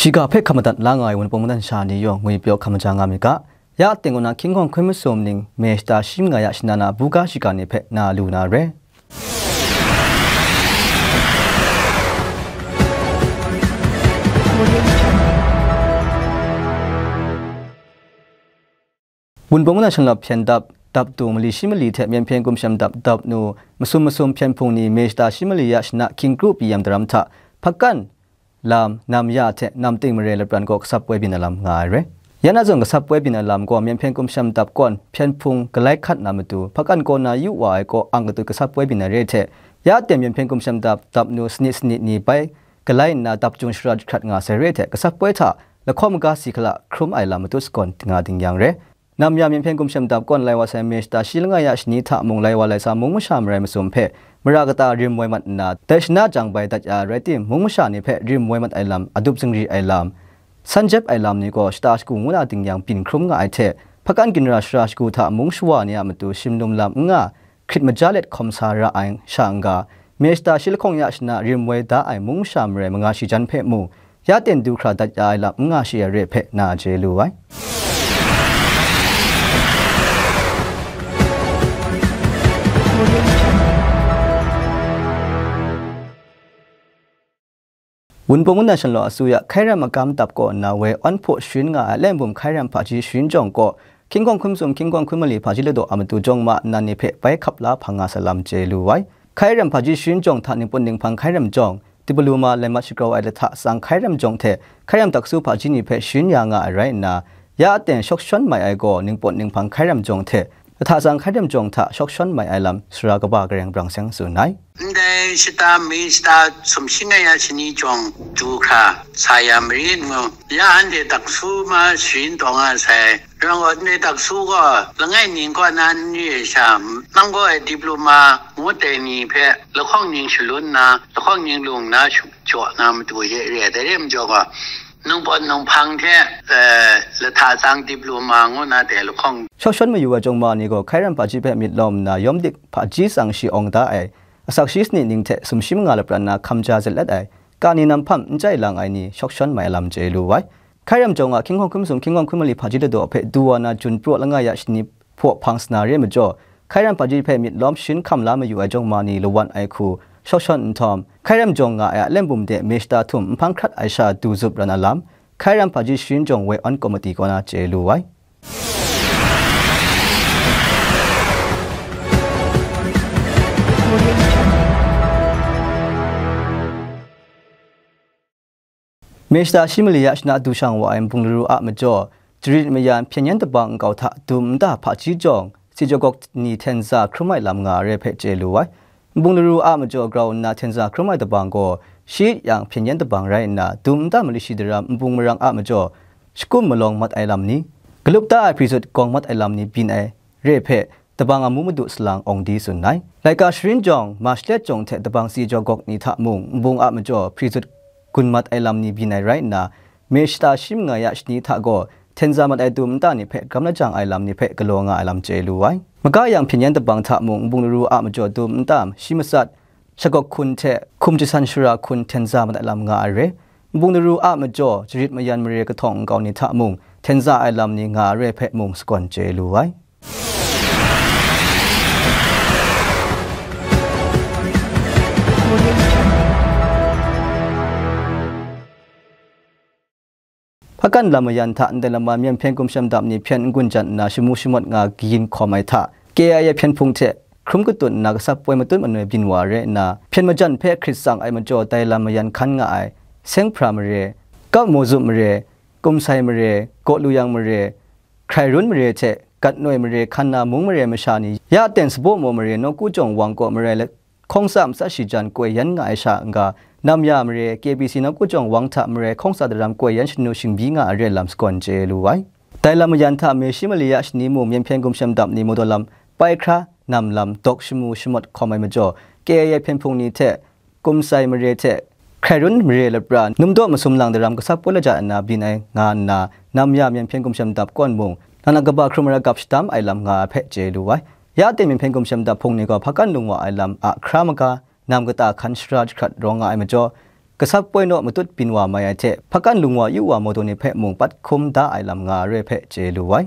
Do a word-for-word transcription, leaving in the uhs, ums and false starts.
Shiga hpe hkam madat la nga ai Wunpawng mungdan sha ni yawng ngwi pyaw hkam maja nga myit ga, ya aten kaw na hkying hkawng hkun masum ning, me shata shi manga ya shana na buga shiga ni hpe na lu na re. Wunpawng mungdan shanglawt hpyen dap, dap du mali shi mali hte Myen Hpyen Gumshem Dap dap nu, masum masum hpyen hpung ni me shata shi mali ya shana hkying kru pyi yam daram hta, hpakan lam, nam ya hte nam ting mare lapran kaw gasap poi byin ai lam nga ai re. Ya na zawn gasap poi byin ai lam gaw Myen Hpyen Gumshem Dap kawn hpyen hpung galai hkat na matu, hpakan kaw na yu wa ai kaw ang katut gasap poi byin ai re hte, ya aten Myen Hpyen Gumshem Dap, dap nu sanit sanit ni bai galai nna dap jung shara jahkrat nga sai re hte, gasap poi hta lahkawng maga si hkala hkrum ai lam matut sagawn nga ding yang re. Nam ya Myen Hpyen Gumshem Dap kawn lai wa sai me shata shi langa ya shani hta mung lai wa lai sa mung masha marai masum hpe mara kata rim woi mat nna, dai shana jang bai dat ya ai rai tim, mung masha ni hpe rim woi mat ai lam, adup zingri ai lam, san jep ai lam ni gaw shata shagu ngu na ding yang byin hkrum nga ai hte, hpakan ginra shara shagu hta mung shawa ni a matu shim lum lam n nga, hkrit maja let hkawm sa ra ai sha n ga, me shata shi lahkawng ya shana rim woi da ai mung masha marai manga shi jan hpe mung, ya ten du hkra dat ya ai lam n nga shi ai re hpe na chye lu ai. Wunpawng mungdan shanglawt asuya Hkairam magam dap kaw nna woi awn hpaw sharin nga ai Alan Bum Hkairam hpaji sharin jawng kaw, hkying hkawng hkun masum, hkying hkawng hkun mali hpaji ladaw a matu jawng ma nnan ni hpe bai hkap la hpang nga sa lam chye lu ai. Hkairam hpaji sharin jawng hta ningpawt ninghpang Hkairam jawng, diploma lai mat shagrau ai lahta tsang Hkairam jawng hte Hkairam daksu hpaji ni hpe sharin ya nga ai rai nna, ya aten shawk shawn mai ai gaw ningpawt ninghpang Hkairam jawng hte lahta tsang Hkairam jawng hta shawk shawn mai ai lam sara kaba gareng brang seng tsun ai. Ndai shata mi shata sumshi nga ya shani jawng du hkra sa ya mari ngu, ya anhte daksu ma sharin taw nga sai. Rang gaw, ndai daksu gaw langai ning kaw na n re ai sha, nang gaw ai diploma ngut ai ni hpe lahkawng ning shalun nna, lahkawng ning lung nna shu jaw na matu hte re ai, dai re ai majaw gaw, ningpawt ninghpang hte, eh, lahta tsang diploma ngu na dai lahkawng. Shawk shawn mayu ai jawng ma ni gaw Hkairam hpaji hpe myit lawm nna, yawm dik hpaji tsang shi awng da ai, asak shi sanit ning hte sumshi manga lapran na hkam ja zet let ai, kani nam hpam n chye lang ai ni shawk shawn mai lam chye lu ai. Hkairam jawng a hkying hkawng hkun masum, hkying hkawng hkun mali hpaji ladaw hpe du wa na jun praw langa ya shani hpaw hpang sana re majaw, Hkairam hpaji hpe myit lawm sharin hkam la mayu ai jawng ma ni lawan ai hku shawk shawn nhtawm, Hkairam jawng nga ai a lem bum de me shata htum nhpang hkrat ai sha du zup ran a lam, Hkairam hpaji sharin jawng woi awn komiti kaw na chye lu ai. Me shata shi mali ya shana du shang wa ai nbung laru a majaw, jarit mayan hpyen yen dabang nkau hta dum nta hpaji jawng, si jaw gawk ni hten za hkrum ai lam nga ai re hpe chye lu ai. Nbung laru a majaw grau nna hten za hkrum ai dabang gaw, shi yang hpyen yen dabang rai nna, dum nta mali shi daram nbung marang a majaw, shakum malawng mat ai lam ni, galup ta ai hpri zut gawng mat ai lam ni byin ai re hpe, dabang amu madu salang awng di tsun ai. Laika sharin jawng, March let jawng hte dabang si jaw gawk ni hta mung, nbung a majaw hpri zut gun mat ai lam ni byin ai rai nna, me shata shi manga ya shani hta gaw, hten za mat ai dum nta ni hpe gram lajang ai lam ni hpe galaw nga ai lam chye lu ai. Maga yang hpyen yen dabang hta mung, nbung laru a majaw dum nta shi matsat, shagawk hkun hte hkum jasan shara hkun hten za mat ai lam nga ai re. Nbung laru a majaw, jarit mayan mare kahtawng nkau ni hta mung, hten za ai lam ni nga ai re hpe mung shakawn chye lu ai. Hpakan lam mayan hta ndai lama myen hpyen gumshem dap ni hpyen n-gun jan nna shamu shamawt nga kayin hkawm ai hta, K I A hpyen hpung hte hkrum katut nna gasap poi matut manoi byin wa re nna, hpyen majan hpe hkrit tsang ai majaw dai lam mayan hkan nga ai, Seng Hpra mare, Kap Mawzup mare, Kumsai mare, Gaw Lu Yang mare, Hkrai Run mare hte Gat Noi mare hkan na mung mare masha ni ya ten Sabaw Maw mare nawku jawng wang kaw marai let, hkawng tsa matsat shi jan koi yan nga ai sha n-ga, Nam Ya mare, K B C nawku jawng wang hta marai hkawng tsa daram koi yan shanu shingbyi nga ai re lam shakawn chye lu ai. Dai lam mayan hta me shi mali ya shani mung myen hpyen gumshem dap ni mawdaw lam pai hkra, nam lam dawk shamu shamawt hkawm ai majaw, K I A hpyen hpung ni hte, Kumsai mare hte Hkrai Run mare lapra, num daw masum lang daram gasap poi lajat nna byin ai nga nna, Nam Ya myen hpyen gumshem dap kawn mung, nang na kaba hkrum ai ragap shadam ai lam nga ai hpe chye lu ai. Ya ten myen hpyen gumshem dap hpung ni gaw hpakan lung wa ai lam a hkra maga, nam kata hkan shara jahkrat rawng nga ai majaw, Kasap poi naw matut byin wa mai ai hte, hpakan lung wa yu wa mawdaw ni hpe mung pat hkum da ai lam nga ai re hpe chye lu ai.